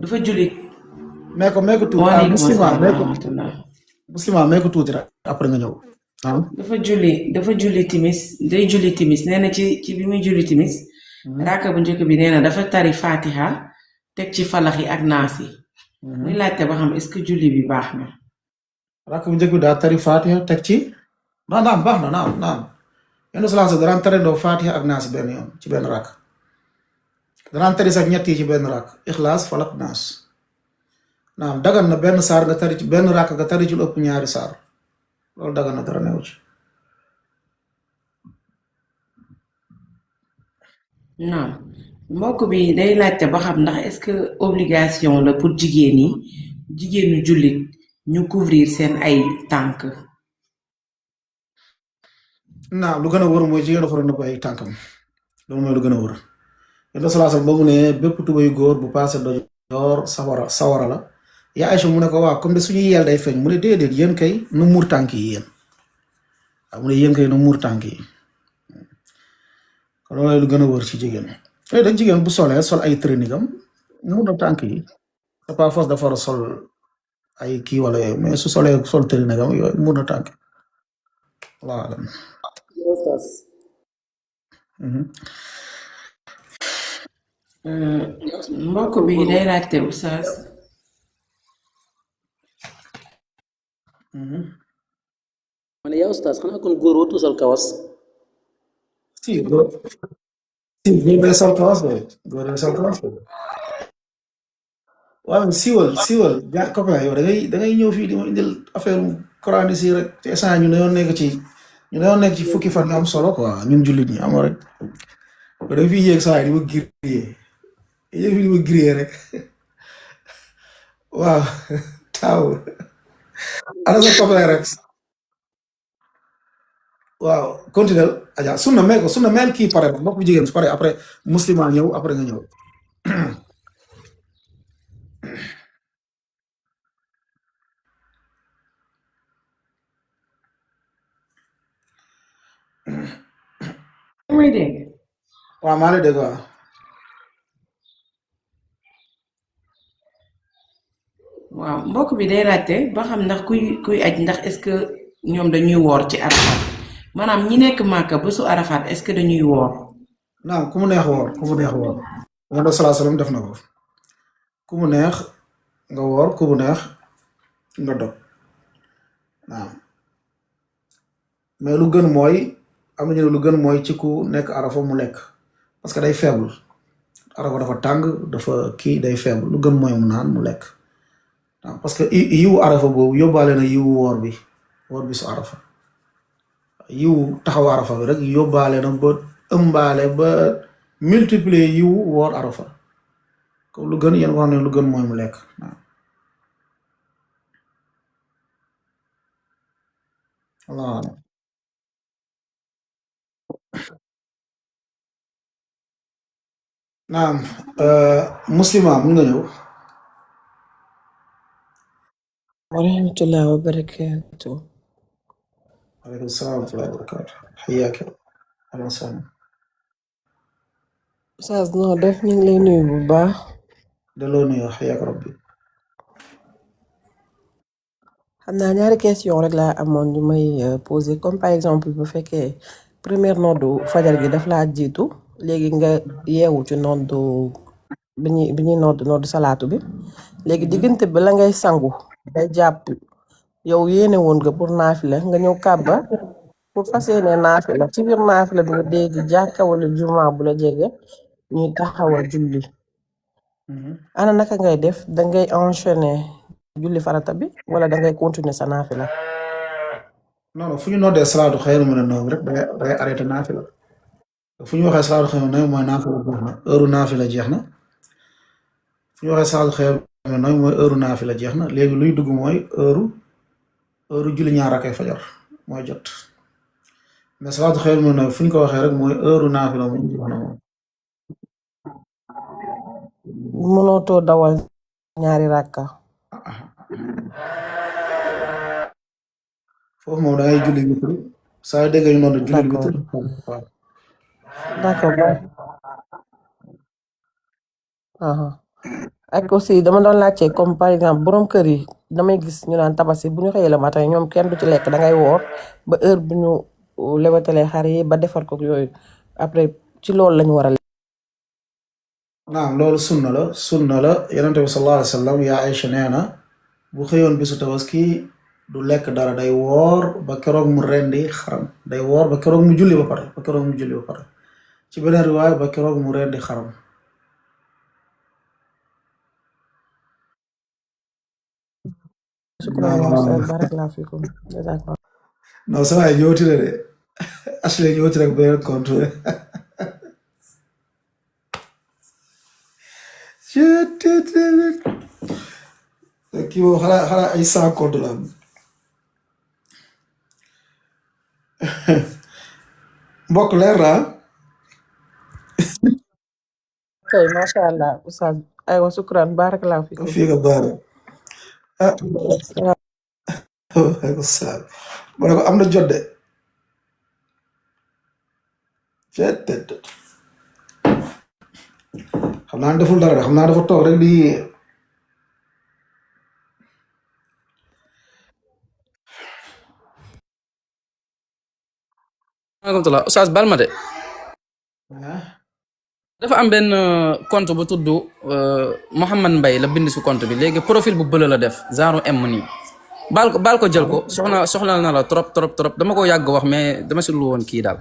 dafa julli. mee ko tuuti muslima mee ko tuuti rek après nga ñëw. dafa julli timis nee na ci bi muy julli timis. raaka bu njëkk bi nee na dafa tari fatiha teg ci falax yi ak naas yi. muy laajte ba xam est-ce que julli bi baax na. raaka bu njëkk bi daa tari fatiha teg ci naam baax na naam yenn salaasa daraan tarendoo fatiha ak naas benn yoon ci benn raak daraan tari sax ñett yi ci benn raak ixlaas falak naas naam dagan na benn saar nga tari ci benn raak nga tari ci lu ëpp ñaari saar loolu dagan na dara newu ci. non mbokk bi day laajte ba xam ndax est-ce que obligation la pour jigéenu jullit ñu couvrir seen ay tànk. naam lu gën a wër mooy jigéen dafa war a nëbb ay tànkam loolu mooy lu gën a wër yéen salaasal ba mu ne bépp tubayu góor bu paase dojoor sawara la yaa Aïcha mu ne ko waaw comme de suñuy yel day feeñ mu ne déedéet yéen kay nu muur tànk yi yéen waaw mu ne yéen kay nu muur tànk yi kon loolu lu gën a wër ci jigéen tey dañ jigéen bu solee sol ay training am muur na tànk yi c'est pas force dafa war a sol ay kii wala yooyu mais su solee sol training am yooyu muur na tànk voilà. mbokk bi day laajte Oustaz. ma ne yaa oustaz xanaa kon góor wootu sol kawas. góor day sol kawas waaw siiwal ja copain yow da ngay ñëw fii di ma indil affaire Coran si rek te instant ñu dañoo nekk ci fukki fan yu am solo quoi ñun jullit ñi amoo rek ba da fi yéeg saa yi di ma grillé rek waaw taaw ana sa copain rek waaw continuel aja sunna mel kii pare mbokk bu jigéen su pare après muslima ñëw après nga ñëw muy dégg waaw maa lay dégg waaw waaw mbokk bi day laajte ba xam ndax kuy aj ndax est-ce que ñoom dañuy woor ci Arafat maanaam ñi nekk Màkka bésu Arafat est-ce que dañuy woor. naam ku mu neex woor Muhammad sallallahu alayhi wasallam def na ko ku mu neex nga woor ku mu neex nga dog naam mais lu gën mooy am nañu lu gën mooy ci ku nekk Arafa mu lekk parce que day faible arafa dafa tàng dafa kii day faible lu gën mooy mu naan mu lekk parce que yiwu arafa boobu yóbbaale na yiwu woor bi su arafa yiwu taxaw arafa bi rek yóbbaale na ba ëmbaale ba multiplier yiwu woor arafa comme lu gën yéen wax ne lu gën mooy mu lekk waaw naam muslima mun nga ñëw warahmatullahi wabarakatuh. aleykum salaam wa rahmatullahi wa barakatu xayaaka ahlan wa sahlan Oustaz noo def ñu ngi lay nuyu bu baax. delloo nuyoo xayaaka rabbi xam naa ñaari question rek laa amoon ñu may poser comme par exemple bu fekkee première noddu fajar gi daf laa jiitu léegi nga yeewu ci noddu bi ñuy noddu salaatu bi léegi diggante bi la ngay sangu day jàpp yow yéene woon nga pour naafila nga ñëw kàbba pour fas yéene naafila ci biir naafila bi nga dégg jàkka wala juma bu la jege ñuy taxawal julli ana naka ngay def dangay enchaîner julli farata bi wala dangay continuer sa naafila. non fu ñu noddee salaatu xayru mina nawm rek dangay arrêté naafila fu ñu waxee salaatu xayru mina nawm mooy naafila jeex na heure naafila jeex na fu ñu waxee salaatu xayru mina nawm mooy heure naafila jeex na léegi luy dugg mooy heure julli ñaar rakay fajar mooy jot mais salaatu xayru mina nawm fu ñu ko waxee rek mooy heure naafila moom jeex na moom. mënootoo dawal ñaari rakka. foofu moom dangay julli witr saa yu déggee ñu noonu julli witr waaw. d'accord ak aussi dama doon laajte comme par exemple borom kër yi damay gis ñu naan tabaski bu ñu xëyee le matin ñoom kenn du ci lekk dangay woor ba heure bu ñu lewatalee xar yi ba defar ko yooyu après ci loolu lañu war a naam loolu sunna la yonent bi sallallahu alayhi wa sallam yaa Aïcha nee na bu xëyoon bisu tabaski du lekk dara day woor ba keroog mu rendi xaram day woor ba keroog mu julli ba pare ci beneen riwaay ba keroog mu rendi xaram. non ça va ñëwati na de Ashley ñëwati rek beneen compte kii moom xanaa ay 100 compte la am mbokk leer na kay macha allah oustaz aywa sukran barakallahu fikum fii nga baara aleykum salaam ma ne ko am na jot de xam naa deful dara de xam naa dafa toog rek di alhamdulilah oustaz bal ma de dafa am benn compte bu tudd Mouhamad Mbaye la bind si compte bi léegi profil bu bëla la def genre M nii baal ko jël ko soxla na la trop dama ko yàgg wax mais dama si lu woon kii daal.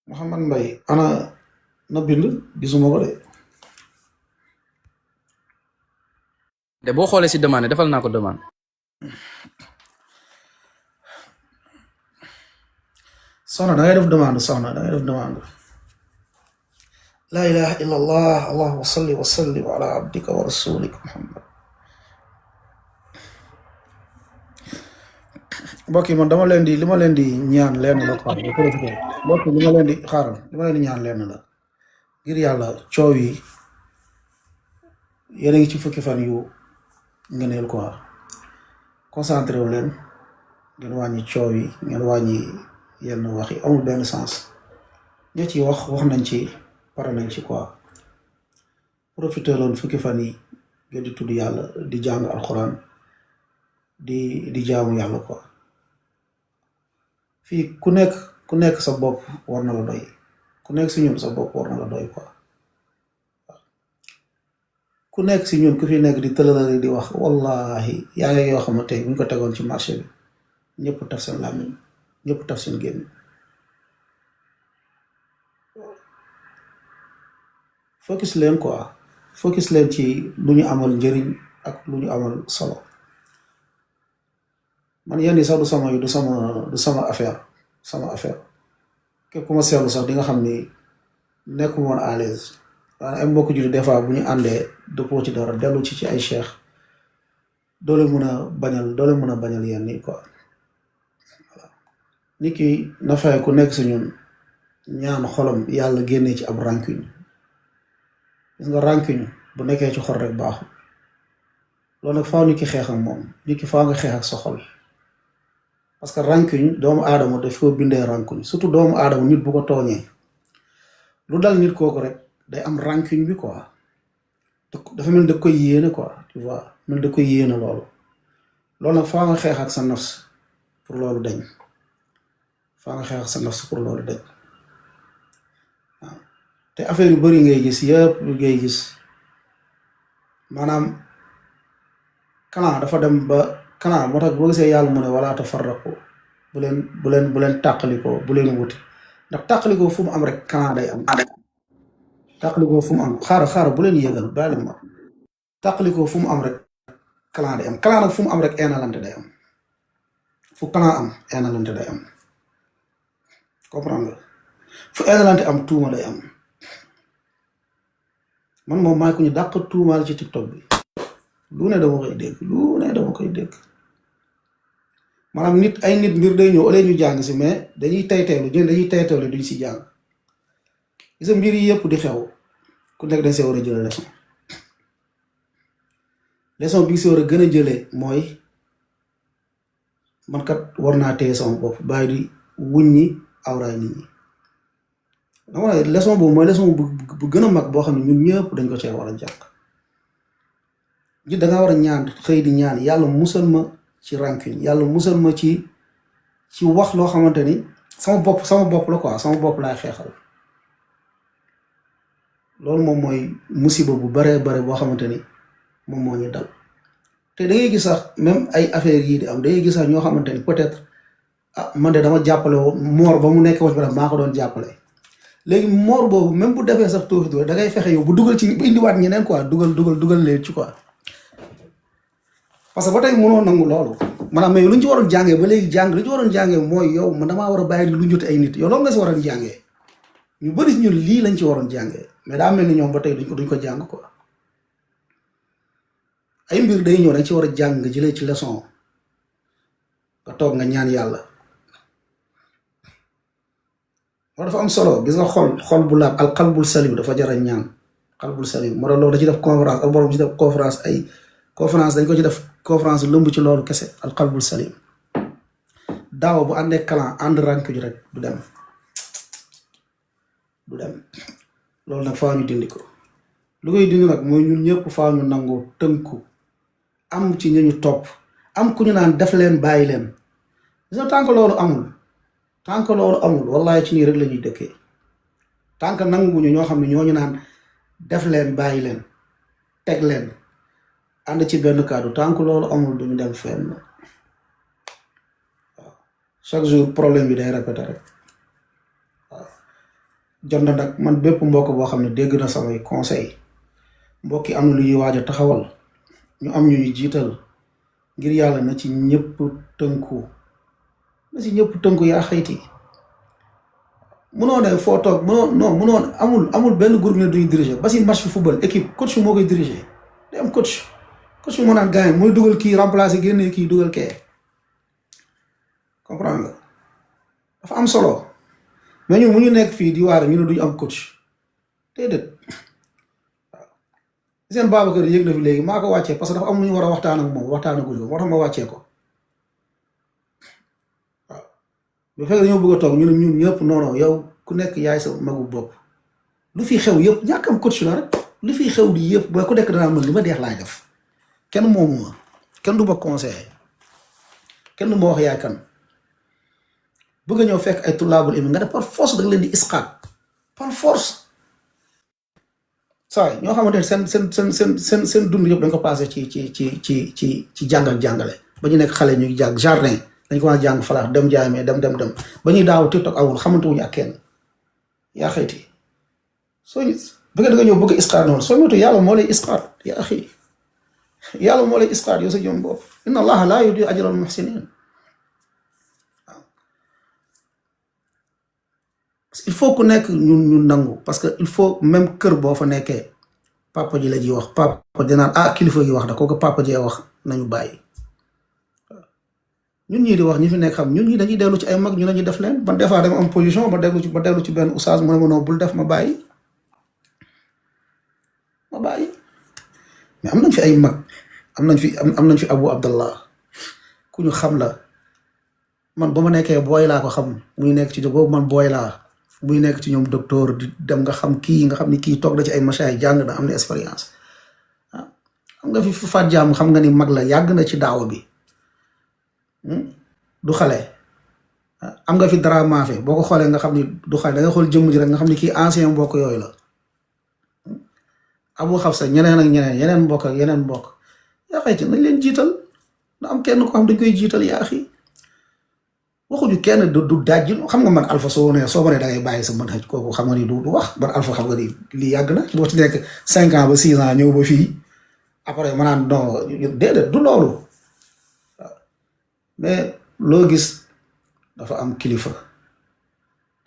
Mouhamad Mbaye ana na bind gisuma ko de boo xoolee si demande defal naa ko demande. soxna da ngay def demande la ilaha illa allah allahumma salli wa sallim ala abdika wa rasulika muhammad. mbokk yi man dama leen di li ma leen di ñaan leen la quoi mbokk yi li ma leen di xaaral li ma leen di ñaan leen la ngir yàlla coow yi yéen a ngi ci fukki fan yu ngëneel quoi concentré wu leen ngeen wàññi coow yi ngeen wàññi yenn wax yi amul benn sens ña ci wax nañ ci pare nañ ci quoi profité loon fukki fan yi ngeen di tudd yàlla di jàng alxuraan di jaamu yàlla quoi fii ku nekk sa bopp war na la doy ku nekk si ñun sa bopp war na la doy quoi ku nekk si ñun ku fi nekk di tëlëlëri di wax wallahi yaa ngi yoo xamante bu ñu ko tegoon ci marché bi ñëpp taf seen làmmiñ ñëpp taf seen génn focus leen quoi focus leen ci lu ñu amal njëriñ ak lu ñu amal solo man yenn yi sax du sama affaire képp ku ma seetlu sax di nga xam ni nekku woon à l'aise waaye ay mbokk julli des fois bu ñu àndee dëppoo ci dara dellu ci ay cheikh doole mën a bañal yenn yi quoi nit ki na fexe ku nekk si ñun ñaan xolam yàlla génnee ci ab rancune gis nga rancune bu nekkee ci xol rek baaxul loolu nag faaw nit ki xeex ak moom nit ki faaw nga xeex ak sa xol parce que rancune doomu aadama daf ko bindee rancune surtout doomu aadama nit bu ko tooñee lu dal nit kooku rek day am rancune bi quoi dafa mel da koy yéene quoi tu vois mel da koy yéene loolu nag faaw nga xeex ak sa nafs pour loolu dañ waaw te affaire yu bari ngay gis yëpp ngay gis maanaam kanaa dafa dem ba kanaa moo tax boo gisee yàlla mu ne wala tafarraqu bu leen tàqalikoo bu leen wuti ndax tàqalikoo fu mu am rek kanaa day am tàqalikoo fu mu am xaaral bu leen yëgal bàyyi ma tàqalikoo fu mu am rek kanaa day am kanaa nag fu mu am rek eenalante day am fu kanaa am eenalante day am comprendre nga fu eenalante am tuuma day am man moom maay ku ñu dàq tuumaal ci TikTok bi lu ne dama koy dégg maanaam ay nit mbir day ñëw ole ñu jàng si mais dañuy tayteelu duñ si jàng gis mbir yi yëpp di xew ku nekk dañ see war a jële leçon bi si war a gën a jële mooy man kat war naa téye sama bopp bàyyi di wuññi awraay nit ñi dama ne leçon boobu mooy leçon bu gën a mag boo xam ne ñun ñëpp dañ ko cee war a jàng ji da nga war a ñaan xëy di ñaan yàlla musal ma ci rancune yàlla musal ma ci wax loo xamante ni sama bopp la quoi sama bopp laay xeexal loolu moom mooy musiba bu baree bare boo xamante ni moom moo ñu dal te da ngay gis sax même ay affaires yii di am da ngay gis sax ñoo xamante ni peut-être man de dama jàppale woon moor ba mu nekk woon ba maa ko doon jàppale léegi moor boobu même bu defee sax tuuti da ngay fexe yow bu dugal ci bu indiwaat ñeneen quoi dugal leen ci quoi parce que ba tey mënoo nangu loolu maanaam mais lu ñu ci waroon jàngee ba léegi lu ñu waroon jàngee mooy yow man damaa war a bàyyi lu njoti ay nit yow loolu nga si waroon jàngee ñu bëri si ñun lii lañ ci waroon jàngee mais daa mel ni ñoom ba tey duñ ko jàng quoi ay mbir day ñëw dañ ci war a jàng nga jëlee ci leçon nga toog nga ñaan yàlla loolu dafa am solo gis nga xol bu laab al qalbul salim dafa jar a ñaan qalbul salim moo tax loolu da ci def conférence ak borom ci def conférence dañ ko ci def conférence lëmb ci loolu kese al qalbul salim daaw bu àndee kalan ànd rank ju rek du dem loolu nag faa ñu dindi ko lu koy dindi nag mooy ñun ñëpp faa ñu nangoo tënku am ci ñu topp am ku ñu naan def leen bàyyi leen gis nga tant que loolu amul wallahi ci nii rek la ñuy dëkkee tant que nanguwuñu ñoo xam ne ñooñu naan def leen bàyyi leen teg leen ànd ci benn kaddu tant que loolu amul duñu dem fenn waaw chaque jour problème bi day répété rek waaw jot na nag man bépp mbokk boo xam ne dégg na samay conseil mbokk yi am na lu ñuy waaj a taxawal ñu am ñu jiital ngir yàlla na ci ñëpp tënku yaa xayti mënoo ne foo toog mënoo amul benn groupe ne duñu diriger ba si match football équipe coach moo koy diriger day am coach moo naan gaañ mooy dugal kii remplacer génne kii dugal kee comprendre nga dafa am solo mais ñun mu ñu nekk fii di waare ñu ne duñu am coach déedéet waaw seen Babacar yëg na fi léegi maa ko wàccee parce que dafa am lu ñu war a waxtaan ak moom waxtaanaguñu ko moo tax ma wàccee ko waaw bu fekkee dañoo bëgg a toog ñu ne ñun ñëpp non yow ku nekk yaay sa magu bopp lu fi xew yëpp ñàkk am coach la rek lu fi xew di yëpp booy ku nekk danaa mën li ma deex laay def kenn moomu ma kenn du ma conseillé kenn du ma wax yaay kan bëgg a ñëw fekk ay tulaabul imi nga def par force da nga leen di isqaat par force saa ñoo xamante ne seen dund yëpp dañ ko passé ci jàng ak jàngale ba ñu nekk xale ñu ngi jàng jardin dañ ko war a jàng falaax dem jaay mais dem ba ñuy daaw TikTok awul xamante wuñu ak kenn yaa xëyti soo bu nga da nga ñëw bëgg isqaar noonu soo moytu yàlla moo lay isqaar ya axi yàlla moo lay isqaar yow sa jëm bopp inna allaha laa yudii'u ajra al muhsinin il faut ku nekk ñu nangu parce que il faut même kër boo fa nekkee papa ji la ji wax papa dinaan kilifa gi wax da kooku papa jee wax nañu bàyyi ñun ñii di wax ñi fi nekk xam ñun ñi dañuy dellu ci ay mag ñu lañuy def leen man des fois dama am position ba dellu ci benn oustaz mu ne ma non bul def ma bàyyi mais am nañ fi ay mag am nañ fi Abu Abdallah ku ñu xam la man ba ma nekkee booy laa ko xam muy nekk ci boobu man booy laa muy nekk ci ñoom docteur di dem nga xam ni kii toog da ci ay machaay jàng na am na expérience xam nga fi faat jaam xam nga ni mag la yàgg na ci daawa bi du xale am nga fi dara maafe boo ko xoolee nga xam ni du xale da nga xool jëmm ji rek nga xam ni kii ancien mbokk yooyu la Abu Xafsa ñeneen ak ñeneen yeneen mbokk yaa xëy ci nañ leen jiital na am kenn ko xam dañ koy jiital yaa xi waxuñu kenn du dajji xam nga man Alpha soo ne soo ma ne da ngay bàyyi sa mën xëj kooku xam nga ni du wax man Alpha xam nga ni lii yàgg na boo ci nekk 5 ans ba 6 ans ñëw ba fii après ma naan non déedéet du loolu mais loo gis dafa am kilifa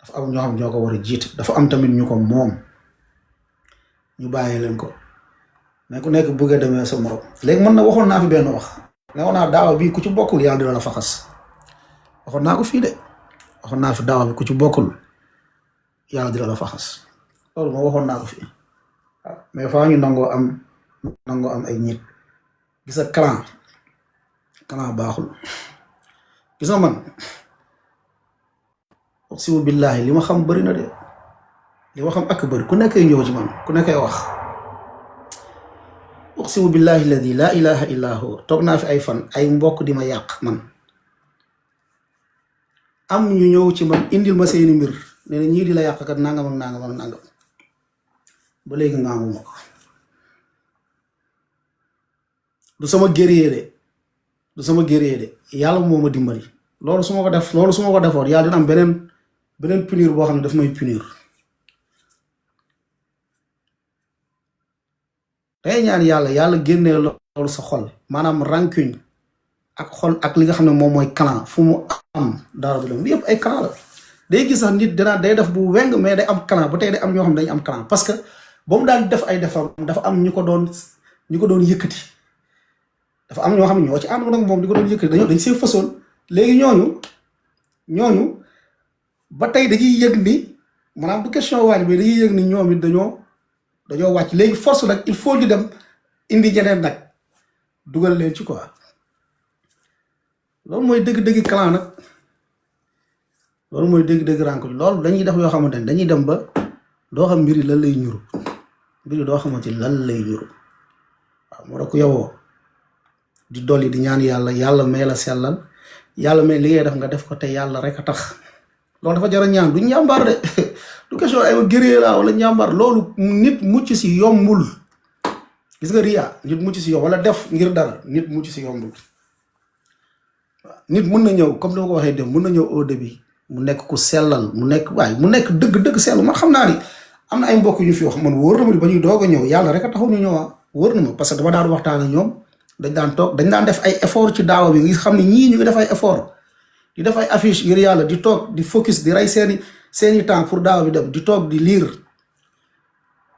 dafa am ñoo xam ñoo ko war a jiit dafa am tamit ñu ko moom ñu bàyyi leen ko mais ku nekk bëgg a demee sa morom léegi mën na waxoon naa fi benn wax ne woon naa daawa bii ku ci bokkul yàlla dina la faxas waxoon naa ko fii de waxoon naa fi daawa bi ku ci bokkul yàlla dina la faxas loolu moo waxoon naa ko fii waaw mais faa ñu nangoo am ay nit gis nga clan baaxul gis nga man uqsimu billahi li ma xam bëri na de li ma xam ak bëri ku nekkay ñëw ci man ku nekkay wax uqsimu billahi alladi laa ilaha illa hu toog naa fi ay fan ay mbokk di ma yàq man am ñu ñëw ci man indil ma seeni mbir nee na ñii di la yàq kat nangam ak nangam ak nangam ba léegi ngaamuma ko du sama guerrier de yàlla moo ma dimbali loolu su ma ko defoon yàlla dina am beneen punir boo xam ne daf may punir day ñaan yàlla génnee loolu sa xol maanaam rancune ak xol ak li nga xam ne moom mooy clan fu mu am dara du dem yëpp ay clan la day gis sax nit day def bu weng mais day am clan ba tey day am ñoo xam ne dañu am clan parce que ba mu daan def ay defar dafa am ñu ko doon yëkkati dafa am ñoo xam ne ñoo ci ànd nag moom di ko doon yëkkati dañ see façon léegi ñooñu ba tey dañuy yëg ni maanaam du question wàññi mais dañuy yëg ni ñoom it dañoo wàcc léegi force nag il faut ñu dem indi ñeneen nag dugal leen ci quoi loolu mooy dëgg-dëgg clan nag loolu mooy dëgg-dëgg rank loolu dañuy def yoo xamante ne dañuy dem ba doo xam mbiri lan lay ñuru mbiri doo xamante lan lay ñuru waaw moo tax ku yowoo di dolli di ñaan yàlla may la sellal yàlla may li ngay def nga def ko te yàlla rek a tax loolu dafa jar a ñaan du njàmbaar de du question ay guerrier la wala njàmbaar loolu nit mucc si yombul gis nga riya nit mucc si yomb wala def ngir dara nit mucc si yombul nit mun na ñëw comme ni ma ko waxee dem mun na ñëw au début mu nekk ku sellal mu nekk dëgg sell man xam naa ni am na ay mbokk yu fi wax man wóor na ma ba ñuy doog a ñëw yàlla rek a taxaw ñu ñëwaa wóor na ma parce que dama daan waxtaan ak ñoom dañ daan toog dañ daan def ay effort ci daawa bi nga xam ne ñii ñu ngi def ay effort di def ay affiche ngir yàlla di toog di focus di rey seeni temps pour daawa bi dem di toog di lire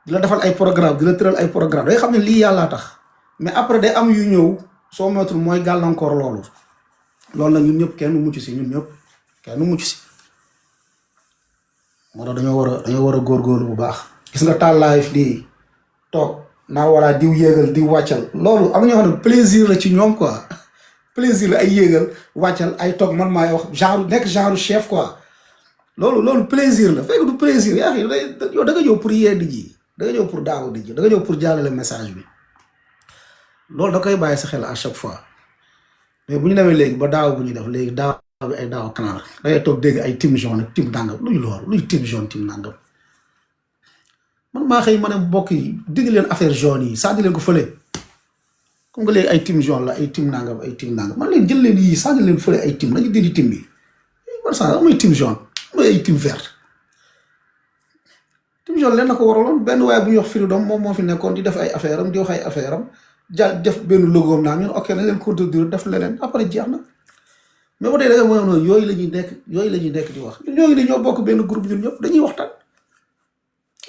di la defal ay programme di la tëral ay programme day xam ne lii yàllaa tax mais après day am yu ñëw soo moytul mooy gàllankoor loolu nag ñun ñëpp kenn mucc si moo tax dañoo war a góorgóorlu bu baax gis nga taal live di toog naa wala diw yéegal diw wàccal loolu am na ñoo xam ne plaisir la ci ñoom quoi plaisir la ay yéegal wàccal ay toog man maay wax genre chef quoi loolu plaisir la fekk du plaisir yaa ngi yow da nga ñëw pour yee di ji da nga ñëw pour daaw di ji da nga ñëw pour jàllale message bi loolu da koy bàyyi sa xel à chaque fois mais bu ñu demee léegi ba daaw bu ñuy def léegi daaw bi ay daaw canal da ngay toog dégg ay team jaune ak team nangam luy team jaune team nangam man maa xëy ma ne mbokk yi digg leen affaire jaune yi sànni leen ko fële comme nga léegi ay team jaune la ay team nangam man leen jël leen yii sànni leen fële ay team nañu dindi team bi par ça amay team jaune amay ay team vert Tim Jol leen na ko waraloon benn waaye bu ñuy wax Freedom moom moo fi nekkoon di def ay affaire am di wax ay affaire am jàll def benn logo am naa ñun ok na leen contredire def leneen après jeex na mais ba tey da nga mooy noonu yooyu la ñuy nekk di wax ñun ñoo ngi ni ñoo bokk benn groupe ñun ñëpp dañuy waxtaan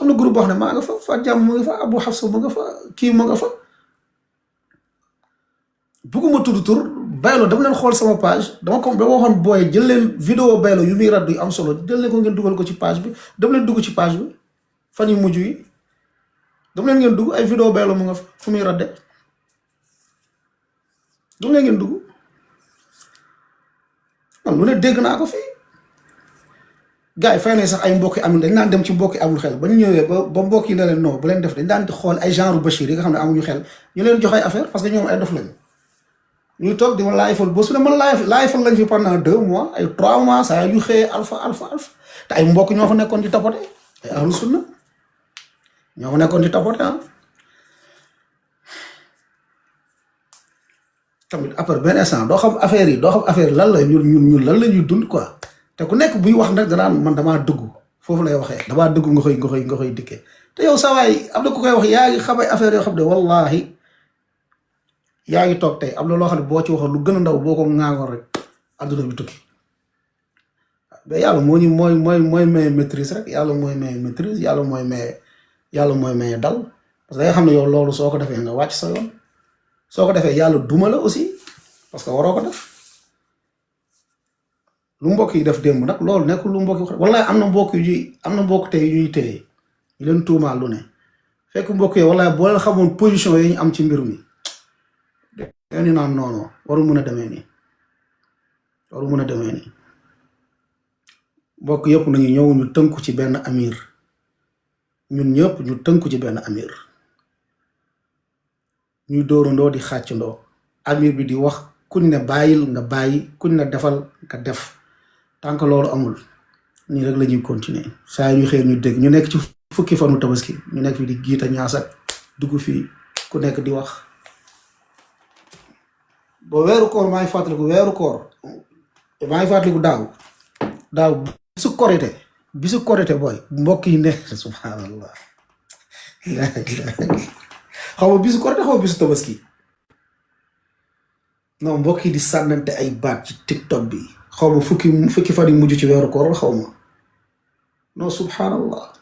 am na groupe boo xam ne maa nga fa Fatou Diam mu nga fa Abou Hafsa mu nga fa kii mu nga fa bugguma tudd tur Baylo dama leen xool sama page dama waxoon booy jël leen vidéo Baylo yu muy raddu yu am solo jël leen ko ngeen dugal ko ci page bi dama leen dugg ci page bi fan yu mujj yi dama leen ngeen dugg ay vidéo Baylo mu nga fa fu muy radde dama leen ngeen dugg man lu ne dégg naa ko fii gars yi fay nañ sax ay mbokki amul dañ daan dem ci mbokki amul xel ba ñu ñëwee ba mbokk yi ne leen non bu leen def dañ daan xool ay genre Bachir yi nga xam ne amuñu xel ñu leen jox ay affaire parce que ñoom ay dof lañ ñuy toog di ma laayfal boo su ne man laayfal lañ fi pendant 2 mois ay 3 mois saa yu xëyee alpha te ay mbokk ñoo fa nekkoon di tapote ay ahlu sunna ñoo fa nekkoon di tapote ah tamit après benn instant doo xam affaire yi lan la ñun lan la ñuy dund quoi te ku nekk buy wax nag danaan man damaa dugg foofu lay waxee damaa dugg nga koy dikkee te yow saa waay am na ku koy wax yaa ngi xam ay affaire yoo xam ne wallahi yaa ngi toog tey am na loo xam ne boo ci waxoon lu gën a ndaw boo ko ŋaangoon rek adduna bi tukki mais yàlla moo ñu mooy may maîtrise rek yàlla mooy may maîtrise yàlla mooy may dal parce que da nga xam ne yow loolu soo ko defee nga wàcc sa yoon soo ko defee yàlla duma la aussi parce que waroo ko def lu mbokk yi def démb nag loolu nekkul lu mbokk yi wax wallahi am na mbokk tey yu ñuy téye ñu leen tuumaal lu ne fekk mbokk yi wallahi boo leen xamoon position yi ñu am ci mbir mi dañu naan non warul mën a demee nii mbokk yëpp nañu ñëw ñu tënku ci benn amir ñun ñëpp ñu tënku ci benn amir ñuy dóorandoo di xàccandoo amir bi di wax kuñ ne bàyyil nga bàyyi kuñ ne defal nga def tant que loolu amul nii rek la ñuy continuer saa yu ñu xëy ñu dégg ñu nekk ci fukki fanu tabaski ñu nekk fi di giita ñaasak dugg fii ku nekk di wax ba weeru koor maa ngi fàttaliku daaw bisu korite booy mbokk yi ne subhanallah xaw ma bisu korite xaw ma bisu tabaski non mbokk yi di sànnante ay baat ci TikTok bi xaw ma fukki fan yi mujj ci weeru koor xaw ma non subhanallah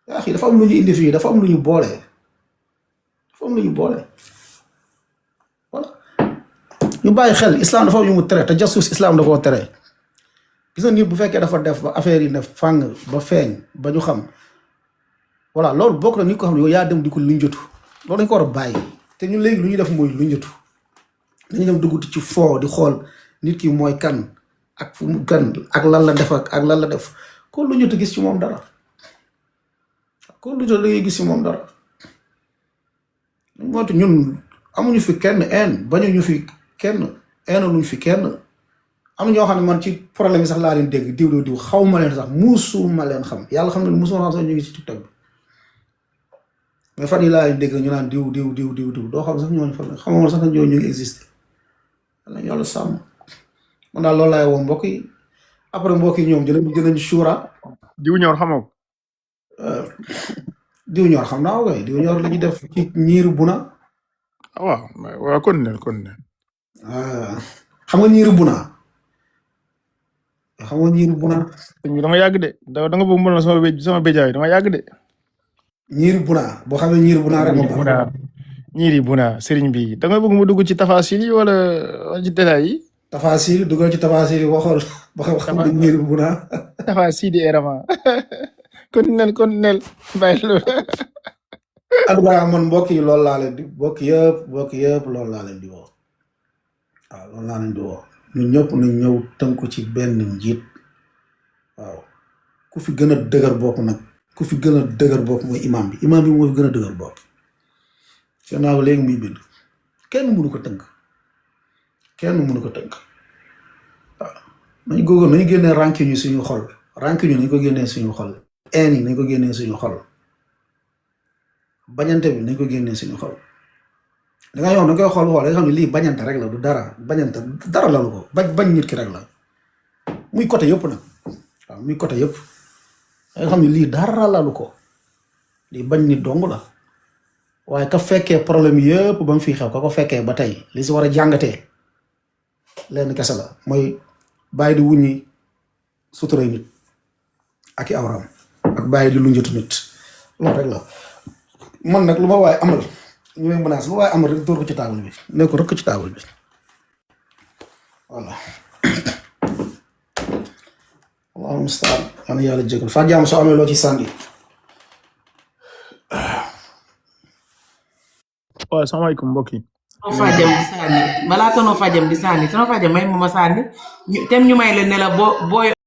yaa xii dafa am lu ñu indi fii dafa am lu ñu boole voilà ñu bàyyi xel islam dafa am yu mu tere te jasus islam da koo tere gis nga nit bu fekkee dafa def ba affaire yi ne fàng ba feeñ ba ñu xam voilà loolu bokk na nit ko xam ne yow yaa dem di ko luñjatu loolu dañ ko war a bàyyi te ñu léegi lu ñuy def mooy luñjatu dañu dem dugg ci foo di xool nit ki mooy kan ak fu mu kan ak lan la def ak lan la def ko luñjatu gis ci moom dara mootu ñun amuñu fi kenn bañuñu fi kenn luñ fi kenn am ñoo xam ne man ci problème yi sax laa leen dégg diw xaw ma leen sax muusuma leen xam yàlla xam ne muusuma xam sax ñu ngi ci TikTok bi mais fan yi laa leen dégg ñu naan diw doo xam sax ñooñu fa xamoon sax ñooñu ñu ngi existé yàlla yàlla sàmm man daal loolu laay woo mbokk yi après mbokk yi ñoom dinañ suura diw ñor xamoo diw ñor xam naa koy diw ñor la ñu def ci ñiiru buna waaw kon ne xam nga ñiiru buna dama yàgg de da nga bëgg mën na sama béjaay dama yàgg de ñiiru buna boo xamee ñiiru buna rek ñiiri buna sëriñ bi da nga bëgg mu dugg ci tafasil yi wala ci détails yi tafasil dugal ci tafasil yi waxool ba xam ne ñiiru buna tafasil di erama kon nel bàyyi loolu en tout cas man mbokk yi loolu laa leen di mbokk yëpp loolu laa leen di woo waaw loolu laa leen di woo ñun ñëpp nañ ñëw tënku ci benn njiit waaw ku fi gën a dëgër bopp nag mooy imam bi moo fi gën a dëgër bopp seen naa ko léegi muy bind kenn mënu ko tënk waaw nañu génnee rancune ñu suñu xol rancune nañ ko génnee suñu xol haine yi nañ ko génnee suñu xol bañante bi nañ ko génnee suñu xol da nga yow da koy xool da nga xam ne lii bañante rek la du dara bañante dara la ko bañ nit ki rek la muy côté yëpp nag waaw muy côté yëpp nga xam ne lii dara lalu ko lii bañ nit dong la waaye ka fekkee problème yëpp ba mu fi xew ka ko fekkee ba tey li si war a jàngatee lenn kese la mooy bàyyi di wuññi suturay nit ak i awram ak bàyyi di lunjatu nit loolu rek la man nag lu ma waaye amal ñu may menace lu waaye amal rek dóor ko ci taabal bi ne ko rëkk ci taabal bi voilà Allahumma musta'an ana yàlla jégal fa jaam soo amee loo ci sànni waaw salaamaaleykum mbokk yi. Tono Fadiam di sànni balaa Tono Fadiam di sànni Tono Fadiam may ma sànni tem ñu may leen ne la boo